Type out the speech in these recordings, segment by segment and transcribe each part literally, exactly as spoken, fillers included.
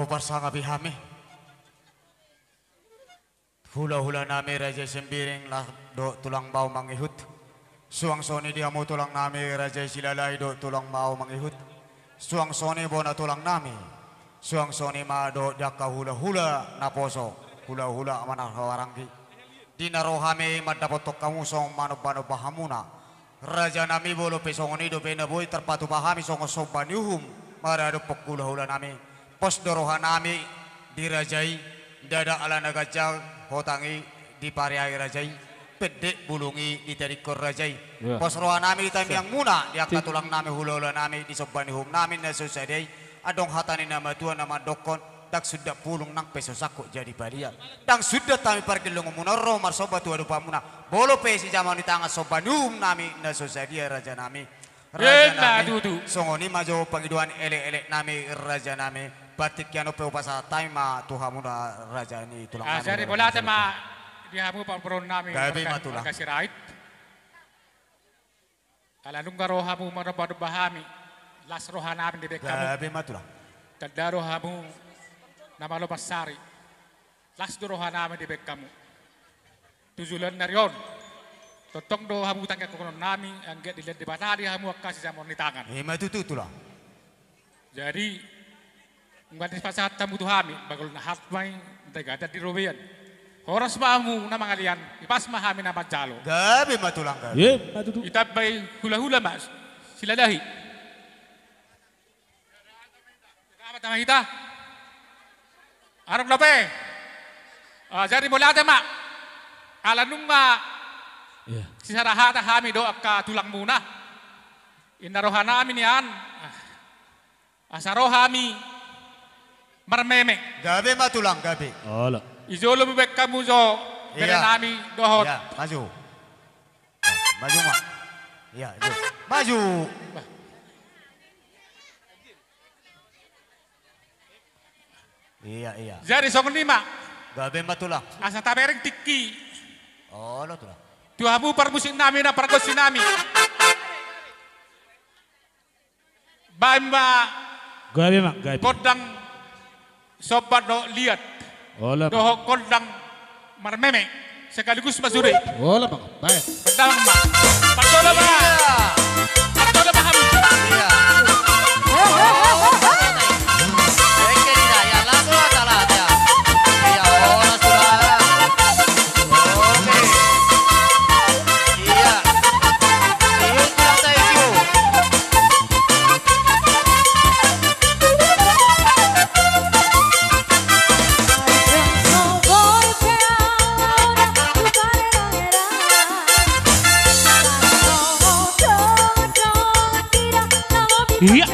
Parsangapi hami. Hula-hula nami Raja i Sembiring, laos dohot tulang bahu mangihut. Suang songon i di hamu tulang nami Raja i Silalahi dohot tulang bahu mangihut. Suang songon i bona tulang nami. Suang songon i ma dohot di angka hula-hula naposo, hula-hula manang hahamaranggi. Di na ro hami mandapothon hamu songon manomba-nomba hamuna. Raja nami, molo pe songon i dope na boi tarpatupa hami songon somba ni uhum maradophon hula-hula nami. Pos do roha nami di raja i, ndada ala na ganjang hotang i dipariahi raja i, pendek bulung i ditadingkon raja i. Iya. Pos roha nami di tangiangmuna, di angka tulang nami, hula-hula nami, di somba ni uhum nami na so sadia i, adong hata ni na matua na mandokkon, ndang sundat bulung nang pe so sangkut jadi balian. Ndang sundat hami pargellongonmuna on ro marsomba tu adopanmuna. Molo pe sijaman ni tangan somba ni uhum nami na so sadia, raja nami. Raja nami. Songon i ma jo pangidoan elek-elek nami, raja nami. Partingkian on pe hupasahat hami ma tu hamuna, raja ni tulang nami. Jadi mauliate ma di hamu parboruon nami. Gabe ma tulang. Marga Sirait. Ala nunga ro hamu manomba-nomba hami, las roha nami dibahen hamu. Gabe ma tulang. Tanda roha hamu na malo mansari, las do roha nami dibahen hamu. Tu joloan ni ari on, tongtong do hamu tangianghonon nami, anggiat dilehon Debata di hamu angka sijaman ni tangan. Ima tutu tulang. Jadi, nunga dipasahat hamu tu hami, bagul na hat ma i, ndai gadan di robean. Horas ma hamu na mangalean, ipas ma hami na manjalo. Gabe ma tulang, gabe. Ima tutu. Ditambai hula-hula ma, Silalahi. Adong dope. Ah, jadi mauliate ma. Ala nunga sisada hata hami dohot angka tulangmuna. Inna roha nami nian. Ah. Asa ro hami marmeme. Gabe ma tulang, gabe. Olo. Di jolo ma dibahen hamu jo bere nami dohot. Iya, maju. Maju ma. Iya, jo. Maju. Iya, iya. Jadi songon i ma. Gabe ma tulang. Asa tabereng tingki. Olo tulang. Tu hamu parmusik nami, na pargonsi nami. Baen ma. Gabe ma, gabe. Gondang somba dohot liat. Olo ma. Dohot gondang marmeme. Sekaligus ma sude. Olo ma, baen. Gondang ma. Parjolo ma. Iya. Parjolo ma hamu. Iya. Oke, iya, iya, langsung aja, lah, ya. Iya, olo, sudah. Oke. Iya. Iya.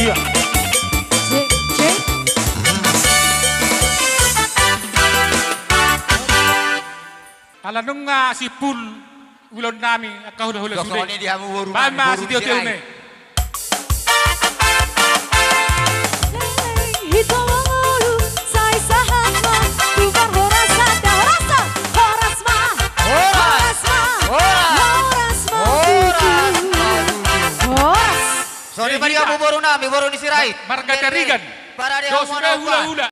Iya. Ala nunga simpul ulaonnami angka hulahula sude. Baen ma sitio-tio nami. Horas. Horas. Horas. Songon i ma di hamu borunami, boru ni Sirait. Marga Tarigan. Parade hamu, hulahula.